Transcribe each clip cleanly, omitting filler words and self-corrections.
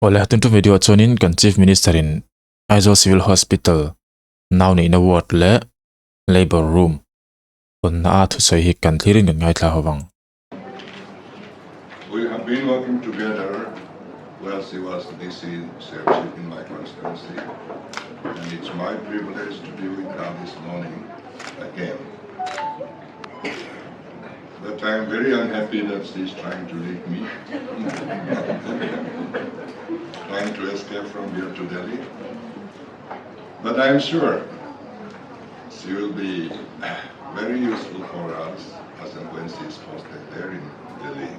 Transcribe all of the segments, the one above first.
Awle, tun tum video ah chuanin kan Chief Minister in Aizawl Civil Hospital nau neihna ward leh labour room hawnna a thusawi hi kan thlirin kan ngaithla ho vang. We have been working together whilst he was the DC Serchhip in my constituency and it's my privilege to be with her this morning again. But I am very unhappy that she is trying to leave me, trying to escape from here to Delhi. But I am sure she will be very useful for us as and when she is posted there in Delhi.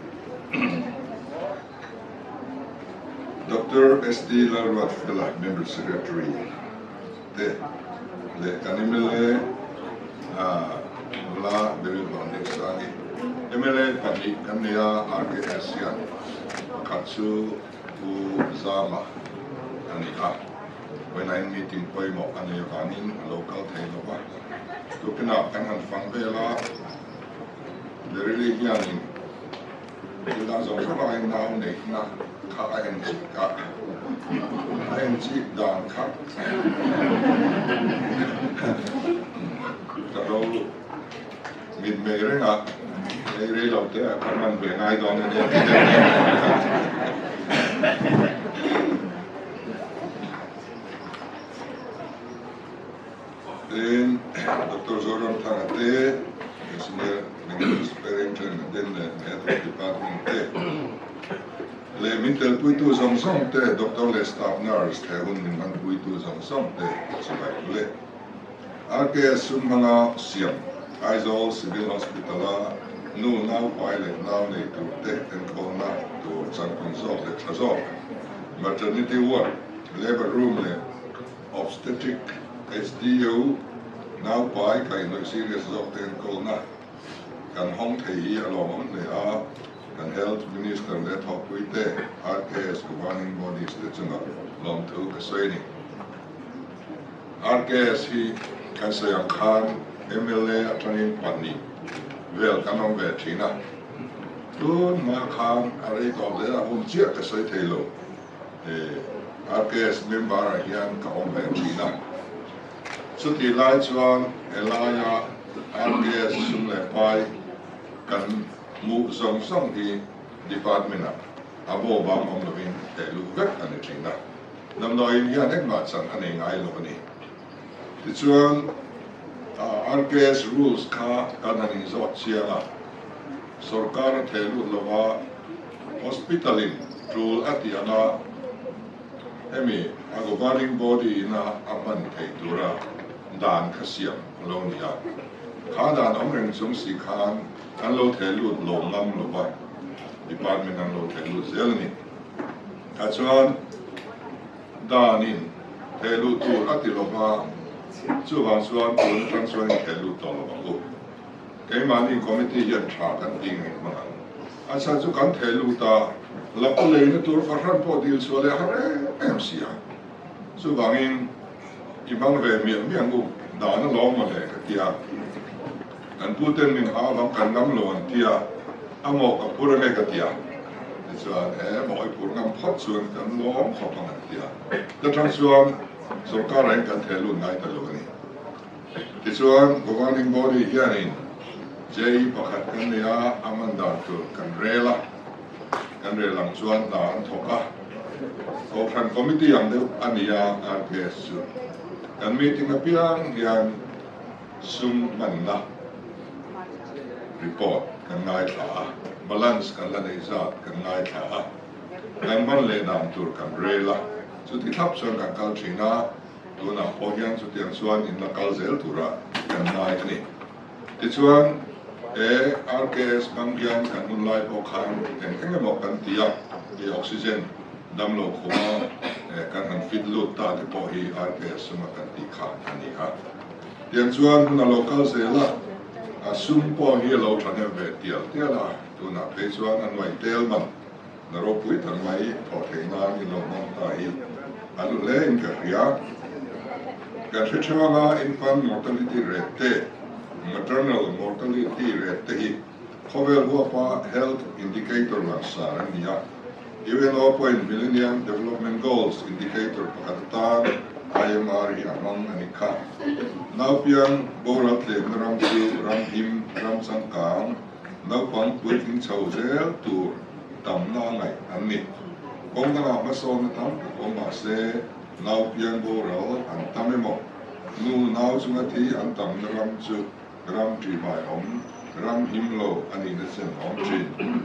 Doctor SD Lalruatfela, Member Secretary te leh kan mla nula Beryl Vanneihsangi, mla pahnih kan nei a, RKS hian pakhat chu Pu Zama a ni a, vawiin meeting pawimawh a nei avangin a lo kal thei lo va, tukinah kan han fang vel a, Beryl-i hianin thil dang zawng zawng aiin nau neihna kha a en chik a, a en chik dan kha ka lo mitmei reng a, hei rei lo te ah ka man ve ngai dawn a nia tih deuh deuh Tin, Doctor Zoramthanga te, Senior Medical Superintendent leh Head of Department te leh min telpuitu zawng zawng te, Doctor leh Staff Nurse he hun min hmanpuitu zawng zawng te chibai u le. RKS sum hmanga siam Aizawl Civil Hospital-a nu naupai leh nau nei tur te enkawlna tur changkawng zawk leh tha zawk Maternity Ward, Labour Room leh Obstetric HDU naupai kaihhnawih serious zawk te enkawlna kan hawng thei hi a lawmawm hle a, kan Health Minister leh thawhpui te RKS Governing Bodies te chungah lawmthu ka sawi a ni. RKS hi kan sawi ang khan mla atangin pahnih vel kan awm ve thin a, tun hma khan a rei tawh hle a, hun chiah ka sawi thei lo. RKS member ah hian ka awm ve thin a, chutih lai chuan helaia RKS sum leh pai kan hmuh zawng zawng hi department ah a bo bang awm lovin theh luh vek a ni thin a, damdawiin hian engmah chan a nei ngai lo a ni. Tichuan RKS rules kha kan han inzawt chiang a, sorkar a theh lut lova hospital in tul a tih anga hemi a governing body ina a hman theih tura dan kha siam a lo ni a, kha dan awm reng chung si khan an lo theh lut lo ngam lova department an lo theh lut zel a ni. Tah chuan Danin theh luh tur a ti lo va, chuvang chuan tun atang chuan in theh lut tawh lo ang u. Keimahni committee hian tha kan ti ngei hmang ang. A chhan chu kan theh lut a, lak leina tur fahran pawh dil chhuah leh har em em si a. Chuvangin i hmang ve miah miah ang u, dan a lawm mawle ka ti a. Kan puten min hau vang kan ngam lo an ti a, a maw ka phur ange ka ti a, tichuan he maw i phur ngam phawt chuan kan lawm khawp ang an ti a, ta tang chuan sorkar ah hian kan theh lut ngai ta lo a ni. Tichuan governing body hianin JE pakhat kan nei a, a man dan tur kan rel a, kan rel ang chuan hna an thawk a, Kohhran committee ang deuh a ni a RKS chu. Kan meeting apiang hian Sum hmanna report kan ngaithla a, balance kan la neih zat kan ngaithla a, kan hman leh dan tur kan rel a, chuti thlap chuan kan kal thin a, tunah pawh hian chutiang chuan in la kal zel tura kan ngai a ni. Tichuan, he RKS hmang hian kan hun lai pawh khan eng eng emaw kan ti a, i oxygen damlo khuma kan han fit lut ta te pawh hi RKS suma kan tih kha a ni a. Tiang chuan hun a lo kal zel a, a sum pawh hi a lo thahnem ve tial tial a, tunah phei chuan a nuai tel man na ropui tak mai thawh theih nan i lo hmang ta hi a lu hle in ka hria. Kan hre theuh anga infant mortality rate te, maternal mortality rate te hi khawvel huapa health indicator langsar an ni a. UNO pawhin Millennium Development Goals indicator pakhat atan IMR hi a hmang a ni kha. Naupiang boral tlemna ram chu ram him, ram changkang, naupang puitling chho zel tur tamna a ngaih an ni. Kawng dangah hmasawnna tam tak awm mah se, naupiang boral an tam emaw, nu nau chunga thi an tamna ram chu ram ṭihmai awm, ram him lo a nihna chen a awm ṭhin.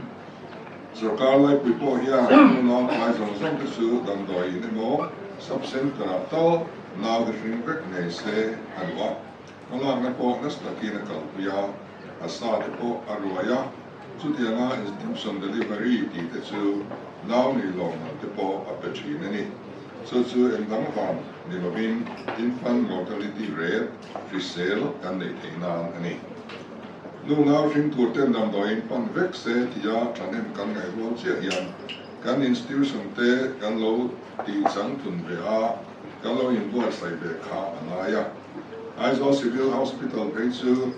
Sorkar laipui pawh hian nu nau pai zawng zawng te chu damdawi in emaw sub centre ah tal nau hi hring vek ngei se a duh a, hmalakna pawh nasa takin a kalpui a, a sa te pawh a ruai a, chutianga institution delivery tih te chu nau nei lawmman te pawh a pe thin a ni. Chu chu eng dang vang ni lovin infant mortality rate hrisel kan neih theih nan a ni. Nu nau hring tur ten damdawiin pan vek se tia thahnem kan ngaih rual chiah hian kan institution te kan lo tih chang thun ve a, kan lo inbuatsaih ve kha a ngai a. Aizawl Civil Hospital phei chu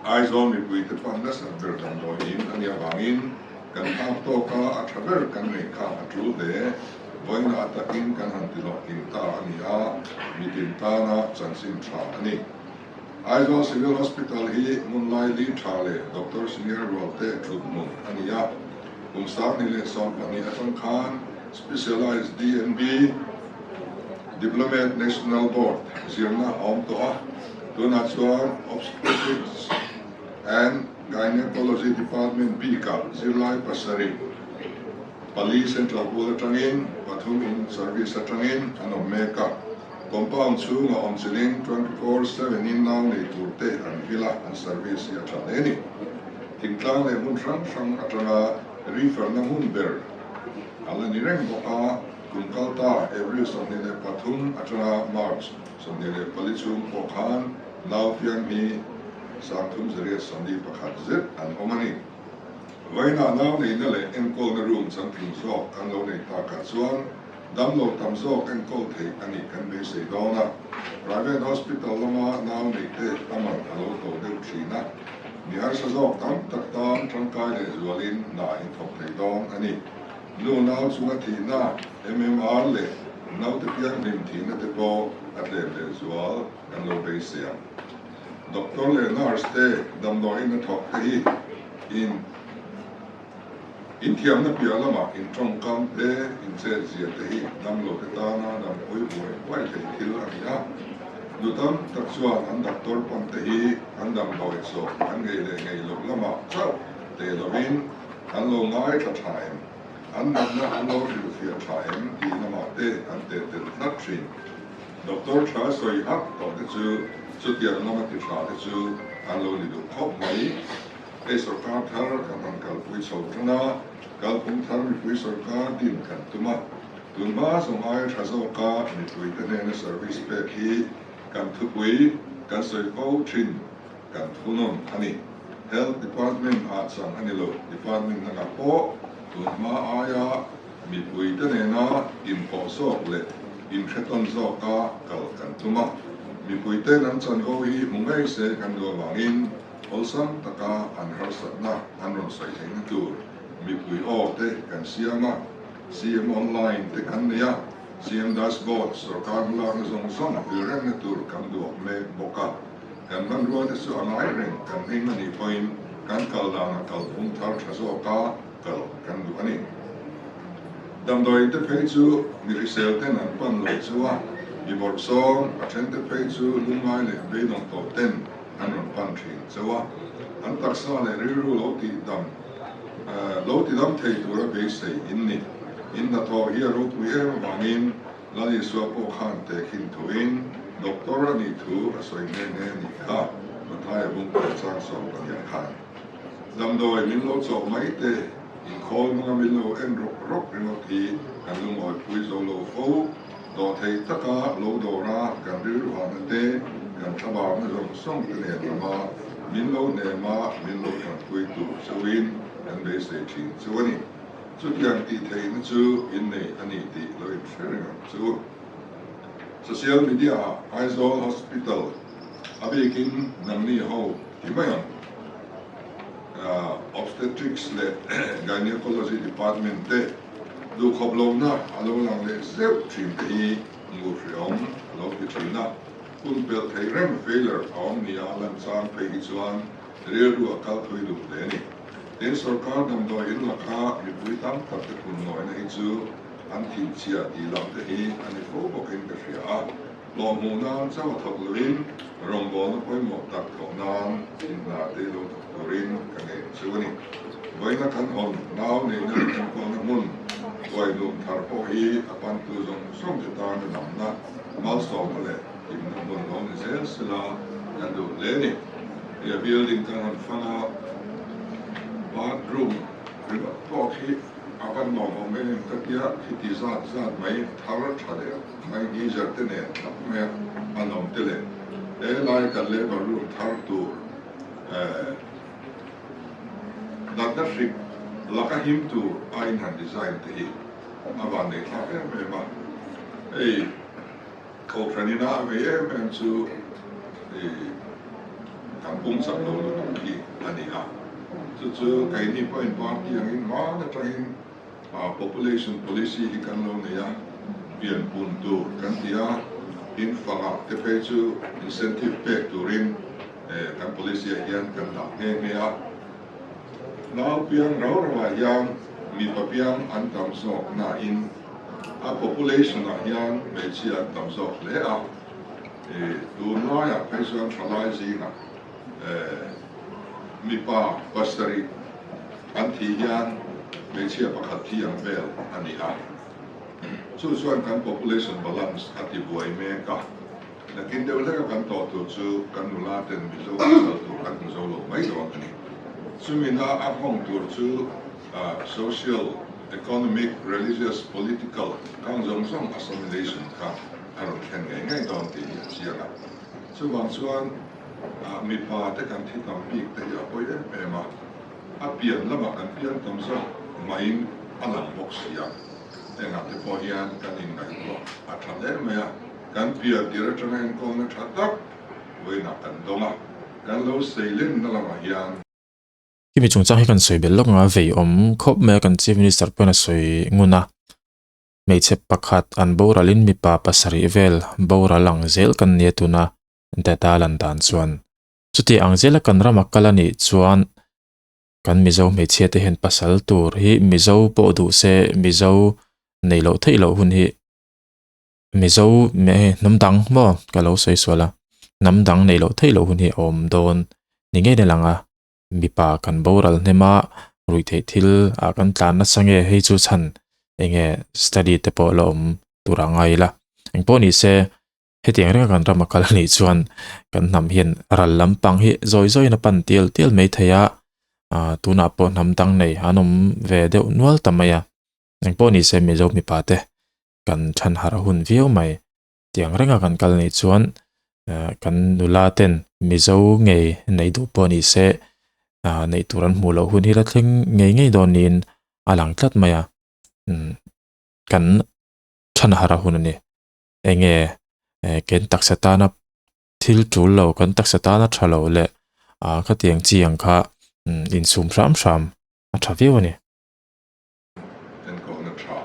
Aizawl mipuite pan nasat ber damdawiin a nih avangin kan phak tawk a, a tha ber kan neih kha a tul hle. Vawiin a takin kan han ti hlawhtling ta a ni a, mitin tana chanchin tha a ni. Aizawl Civil Hospital hi hmun lai li tha leh Doctor Senior Rualte thut hmun a ni a, kum 2012 atang khan Specialized DNB, Diplomate National Board, zirna a awm tawh a, tunah chuan Obstetrics and Gynaecology Department bikah zirlai pasarih, pali Central Pool atangin, pathum in Service atangin an awm mek a. Compound chhunga awm chiling 24/7 in nau nei tur te an vil a, an service hi a tha hle a ni. Thingtlang leh hmun hrang hrang atanga refer-na hmun ber a la ni reng bawk a, kum kal ta April 23 atanga March 24 chhung pawh khan nau piang hi 3841 zet an awm a ni. Vawiinah nau neihna leh enkawlna room changtlung zawk kan lo nei takah chuan Damlo tam zawk enkawl theih a nih kan beisei dawn a, private hospital lama nau neih te a man a lo to deuh thin a, mi harsa zawk tam tak tan tangkai leh zualin hna in thawk thei dawn a ni. Nu nau chunga thihna, MMR, leh naute pianghlim thihna te pawh a tlem leh zual kan lo beisei ang. Doctor leh nurse te damdawiin a thawk te hi in. Inthiamna piah lamah intawngkam te, inchetzia te hi damlo te tana dampui buai buai thei thil a ni a. Nu tam tak chuan an doctor pan te hi an damdawi chawh an ngei leh ngei loh lamah chauh te lovin an lo ngaithla tha em, an natna an lo hrilhfiah tha em tih lamah te an teh tel tlat thin. Doctor tha sawi hak tawh te chu chutiang lama ti tha te chu an lo ni duh khawp mai. Hei sorkar thar kan han kalpui chho tan a, kalphung thar mipui sorkar din kan tum a, tun hma zawng aia tha zawka mipuite hnena service pek hi kan thupui kan sawi fo thin kan thunawn a ni. Health Department ah chang a ni lo, Department dangah pawh tun hma aia mipuite nena inpawh zawk leh inhretawn zawka kal kan tum a, mipuiten an chanvo hi hmu ngei se kan duh avangin, Awlsam taka an harsatna an rawn sawi theihna tur mipui aw te kan siam a, CM Online te kan nei a, CM Dashboard sorkar hmalakna zawng zawng vil rengna tur kan duak mek bawk a. Kan hmanrua te chu a ngai reng kan hming a nih pawhin kan kal danah kalphung thar tha zawka kal kan duh a ni. Damdawiin te phei chu mi hrisel ten an pan lo chu a, mi bawrhsawm a then te phei chu lungngai leh beidawng tawh ten an rawn pan thin chauh a, an taksa leh rilru lo tih dam lo ti dam thei tura beisei in ni. In hnathawh hi a ropui em avangin Lal Isua pawh khan tehkhin thuin doctor a nih thu a sawi nghe nghe a nih kha, Mathaia bungkawi chang 12 khan. Damdawi min lo chawh mai te, inkhawl hmanga min lo en rawk rawk ringawt hi kan lungawipui zo lo fo. Dawhtheih taka lo dawra kan rilru hahna te, kan thlabarna zawng zawng te nen lama min lo hnem a, min lo tanpui tur chauhin kan beisei thin chu a ni. Chutiang tih theihna chu innei a ni tih lo inhre reng ang chu. Social media ah Aizawl Hospital a bikin nangni ho ti mai ang. Obstetrics leh Gynaecology Department te. Duhkhawp lohna a lo lang leh zeuh thin te hi ngurhriawm a lo ti thin a, hun pelh thei reng failure a awm nia lan chang phei hi chuan rilru a kal thui duh hle a ni. Tin, sorkar damdawi in laka mipui tam tak te phun ngawihna hi chu an thinchhia tih lam te hi a ni fo bawkin ka hria a. Hlawh hmuh nan chauh a thawk loin rawngbawlna pawimawh tak thawh nan inhna te lo thawk turin ka ngen chu a ni. Vawiina kan hawn nau neihna leh enkawlna hmun tuaihnum thar pawh hi a pantu zawng zawng te tana damna, malsawmna leh hlimna hmun lo ni zel sela kan duh hle a ni. He building kan rawn fan a, bathroom ringawt pawh khi a van nuam awm em em ka tia, khiti zat zat mai thar tha leh mai geyser te nen thlap mai a, an awm te leh he lai kan labour room thar tur eh natna hrik laka him tur a in han design te hi a van nei thlak em em a, hei kohhran ina a vei em em chu ih kan pum chak lo lutuk hi a ni a, chu chu keini pawhin party angin hmaan atangin Population policy hi kan lo nei a, pianpun tur kan ti a, in fangah te phei chu incentive pek turin kan policy ah hian kan dah nghe nghe a. Nau piang rau rau ah hian mipa piang an tam zawk nain a population ah hian hmeichhia an tam zawk hle a, tunlaiah phei chuan thalai zingah Mipa pasarih an thih hian hmeichhia pakhat thi ang vel a ni a, chu chuan kan population balance a ti buai mek a, nakin deuh hleka kan tawh tur chu kan nula ten Mizo pasal tur kan hmu zo lo mai dawn a ni. Chumina a nghawng tur chu social, economic, religious, political kang zawng zawng assimilation kha a rawn thlen ngei ngei dawn tih hi a chiang a. Chuvang chuan mipa te kan thi tam bik te hi a pawi em em a, a pian lamah kan pian tam zawk maiin a lang bawk si a, engah te pawh hian kan inngaihtuah a tha hle mai a, kan pian tir atanga enkawlna tha tak vawiinah kan dawng a, kan lo seilenna lamah hian. Hemi chungchang hi kan sawi belh lawk ang a, vei awm khawp mai a kan Chief Minister pawhin a sawi ngun a. Hmeichhe pakhat an boralin mipa pasarih vel boral ang zel kan nia tuna data lan dan chuan. Chuti ang zela kan rama kal a nih chuan kan Mizo hmeichhia te hian pasal tur hi Mizo pawh duh se Mizo nei loh theih loh hun hi Mizo hnam dang maw ka lo sawi sual a, hnam dang nei loh theih loh hun hi a awm dawn ni ngei na lang a. Mipa kan boral hnem a, ruihtheih thil ah kan tlan nasa nge hei chu chhan enge study te pawh la awm tur a ngai ila. Engpawh ni se hetiang renga kan ram a kal anih chuan kan hnam hian ral lampang hi zawi zawiin a pan tial tial mai thei a, ah tunah pawh hnam dang nei an awm ve deuh nual ta mai a. Engpawh ni se Mizo mipa te kan than harh hun viau mai. Tiang renga kan kal nih chuan kan nula ten Mizo ngei neih duh pawh ni se neih tur an hmuh loh hun hi la thleng ngei ngei dawn niin a lang tlat mai a. Kan than har a hun a ni. Enge ken taksa tana thil tul lo kan taksa tana tha lo leh khatiang chi ang kha insum hram hram a tha viau a ni. Enkawlna tha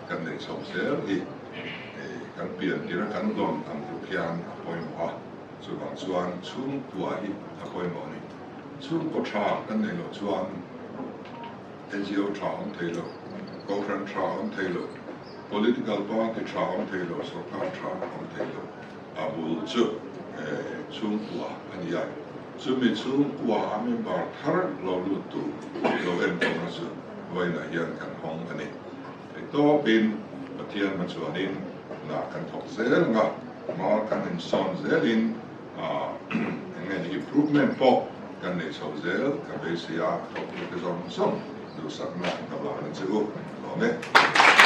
kan neih chho zel hi kan pian tir a kan dawn ang tluk hian a pawimawh a, chuvang chuan chhungkua hi a pawimawh a ni. Chhungkaw tha kan neih loh chuan NGO tha awm thei lo, Kohhran tha awm thei lo, Political party tha awm thei lo, Sorkar tha awm thei lo. A bul chu chhungkua a ni a, chumi chhungkua a member thar lo lut tur lo enkawlna chu vawiinah hian kan hawng a ni. Theihtawpin Pathian hmachhuanin hna kan thawk zel ang a, hma kan insawn zelin eng nge ni improvement pawh kan nei chho zel ka beisei a, thawktute zawng zawng duhsakna ka vang a che u. Lawm e.